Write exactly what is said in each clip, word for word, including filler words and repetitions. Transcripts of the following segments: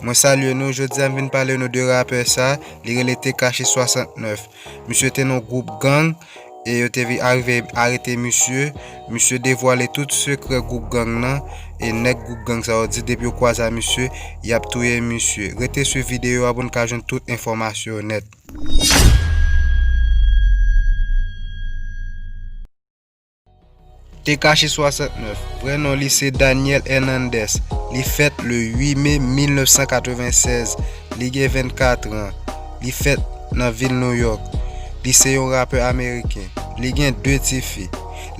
Mwen salye nou, jodi a m vin pale nou de rapè sa, li rele Tekashi swasantnèf. Misye te nan gwoup gang, e yo te vi-, arive arete misye. Misye devwale tout sekrè gwoup gang nan, e nèg gwoup gang sa yo di depi yo kwaze a misye, y ap touye misye. Rete swiv videyo a pou n ka jwenn tout enfòmasyon yo nèt. Tekashi swasantnèf, vrè non li se Daniel Hernandez. Li fèt le uit me mil nèf san katrevennsèz. Li gen vennkat an. Li fèt nan vil New York. Li se yon rapè ameriken. Li gen de tifi.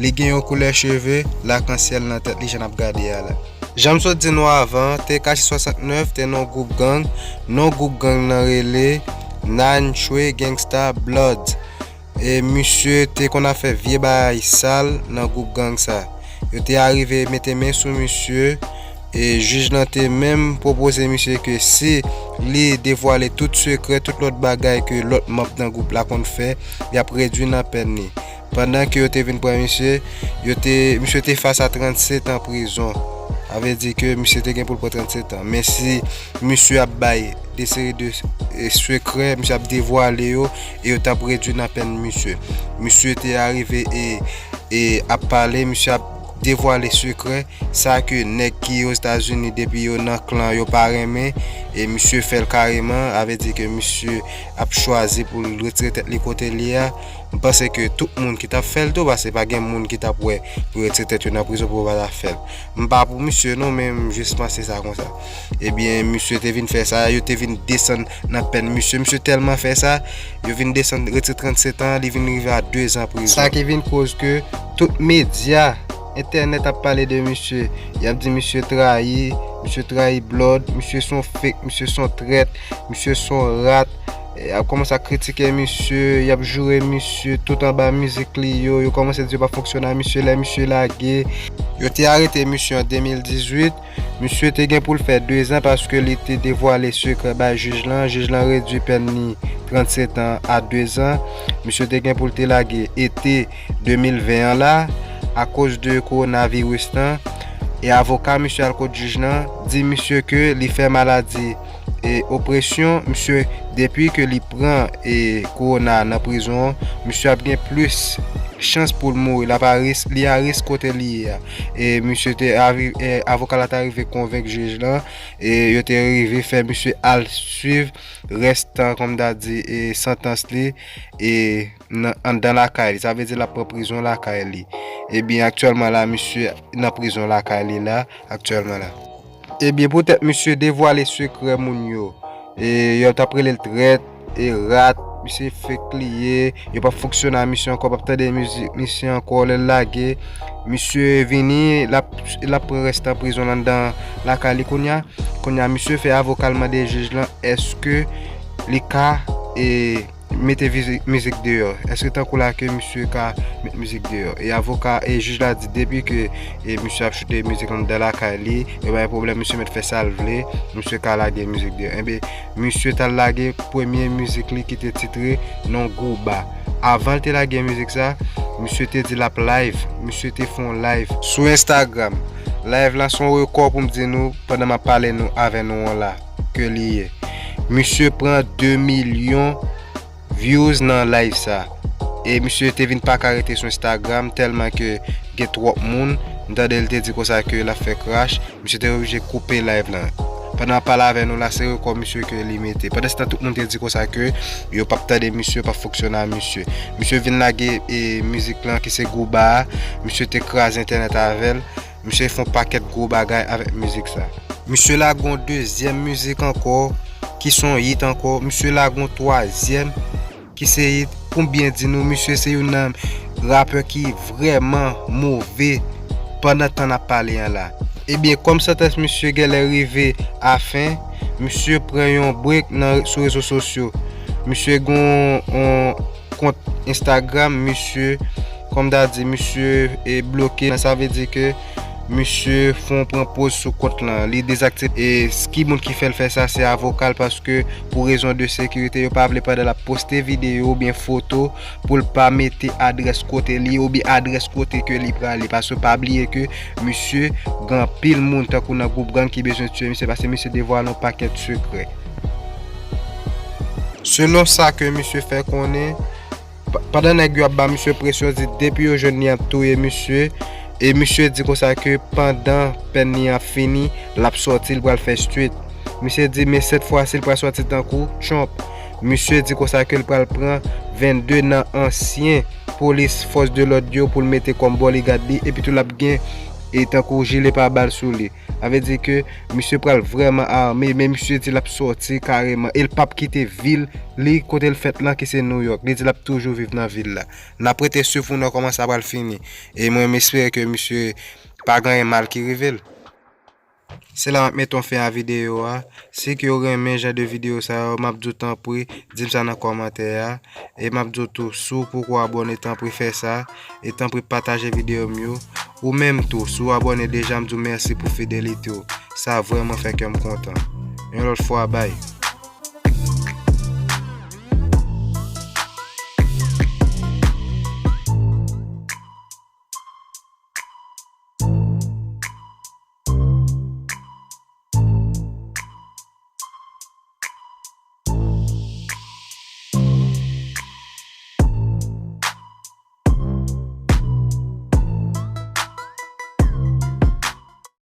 Li gen yon koulè cheve lakansyèl nan tèt li jan n ap gade a la. Jan m sot di nou avan, Tekashi swasantnèf te nan gwoup gang. Non gwoup gang nan rele Nine Trey Gangsta Bloods. E misye te konn ap fè vye bagay sal nan gwoup gang sa. Yo te arive mete men sou misye, e jij lan te menm pwopoze misye ke si li devwale tout sekrè, tout lòt bagay ke lòt manm nan gwoup la konn fè, y ap redui nan pèn li. Pandan ke yo te vin pran misye, yo te, misye te fas a trannsetan prizon. Sa vle di ke misye te gen pou l pran trannsetan. Men si misye ap bay de seri de, e, sekrè, misye ap devwale yo, e yo t ap redui nan pèn misye. Misye te arive e, e ap pale, misye ap devwale sekrè, sa ke nèg ki Ozetazini depi yo nan klan yo pa renmen, e misye fè l kareman, sa vle di ke misye ap chwazi pou l retire tèt li kote l ye a. M panse ke tout moun ki t ap fè l tou, paske pa gen moun ki t ap wè pou yo retire tèt yo nan prizon pou yo pa ta fè l. M pa pou misye non, men m jis panse sa konsa. Ebyen, misye te vin fè sa, yo te vin desann nan pèn misye. Misye tèlman fè sa, yo vin desann, retire trannsetan, li vin rive a dezan prizon. Sa ki vin koz ke tout medya entènèt ap pale de misye. Y ap di misye trayi, misye trayi Blood, misye se yon fake, misye se yon trèt, misye se yon rat. Y ap kòmanse ap kritike misye, y ap joure misye tout anba mizik li yo. Yo kòmanse di yo p ap fonksyone a misye lè misye lage. Yo te arete misye an de mil dizuit. Misye te gen pou l fè dezan paske li te devwale sekrè bay jij lan. Jij lan redui pèn li trannsetan a dezan. Misye te gen pou l te lage ete de mil ven an la, akoz de kowonaviris lan. E avoka misye al kot jij lan, di misye ke li fè maladi e opresyon. Misye, depi ke li pran e kowona nan prizon an, misye ap gen plis chans pou l mouri. L ap a risk, li a risk kote li ye a. E misye te avi-, e avoka la te arive konvenk jij lan, e yo te rive fè misye al swiv rès tan, kòm ta di, e santans li, e nan, anndan lakay li. Sa vle di l ap pran prizon lakay li. Ebyen, aktyèlman la, misye nan prizon lakay li la, aktyèlman la. Ebyen, poutèt misye devwale sekrè moun yo, e yo t ap rele l trèt, e rat, misye fake li ye, yo p ap fonksyone a misye ankò, p ap tande mizik misye ankò, lè l lage, misye vini, l ap, l ap pran rès tan prizon l anndan lakay li kounye a. Kounye a, misye fè avoka l mande jij lan, èske li ka, e, mete vizi-, mizik deyò? Èske tankou la ke misye ka met mizik deyò? E avoka, e jij la di depi ke, e misye ap choute mizik anndan lakay li, e pa gen pwoblèm, misye mèt fè sa l vle, misye ka lage mizik deyò. Enben, misye t al lage premye mizik li ki te titre Non Gouba. Avan l te lage mizik sa, misye te di l ap live, misye te fè yon live sou Instagram. Live la se yon rekò pou m di nou pandan m ap pale nou avè nou an la ke li ye. Misye pran de milyon views nan live sa. E misye te vin pa ka rete sou Instagram tèlman ke gen twòp moun. M tande l te di konsa ke l ap fè crash. Misye te oblije koupe live lan. Pandan m ap pale avè nou la, se rekò misye ke li mete. Pandansetan, tout moun te di konsa ke yo p ap tande misye, yo p ap fonksyone a misye. Misye vin lage, e, mizik lan ki se Gouba a. Misye te kraze entènèt avè l. Misye fè yon pakèt gwo bagay avèk mizik sa. Misye lage yon dezyèm mizik ankò, ki se yon hit ankò. Misye lage yon twazyèm, ki se hit. Pou m byen di nou, misye se youn nan rapè ki vrèman move pandan tan n ap pale an la. Ebyen, kòm santans misye genlè rive a fen, misye pran yon break nan, sou rezo sosyo. Misye gen yon, yon kont Instagram, misye, kòm ta di, misye, e, bloke. Sa vle di ke Misye fon pran poz sou kont lan, li dezaktive. E s- ki moun ki fè l fè sa, se avoka l, paske pou rezon de sekirite, yo pa vle pandan l ap poste videyo oubyen foto pou l pa mete adrès kote li oubyen adrès kote ke li prale. Paske pa bliye ke misye gen anpil moun tankou nan gwoup gang ki bezwen tiye misye, paske misye devwale yon pakèt sekrè. Selon sa ke misye fè konnen, pa- pandan nèg yo ap ba misye presyon, di depi yo jwenn li ap touye misye. E misye di konsa ke pandan pèn li ap fini, l ap sòti, l pral fè street. Misye di, men sèt fwa si l pral sòti tankou Trump. Misye di konsa ke l pral pran vennde nan ansyen polis, fòs de lòd yo pou l mete kòm bodyguard li, epi tou l ap gen e tankou jile pa bal sou li. Sa vle di ke misye pral vrèman ame, men misye di l ap sòti kareman e l p ap kite vil li kote l fèt lan ki se New York. Li di l ap toujou viv nan vil la. N ap rete swiv pou n wè kòman sa pral fini. E mwen m espere ke misye pa gen anyen mal ki rive l. Se la m ap mete yon fen a videyo a. Si ke w renmen jan de videyo sa yo, m ap di w tanpri, di m sa nan kòmantè a. E m ap di w tou, si w poko abòne, tanpri fè sa. E tanpri pataje videyo m yo. Ou menm tou, si w abòne deja, m di w mèsi pou fidelite w. Sa vrèman fè kè m kontan. Yon lòt fwa, bay.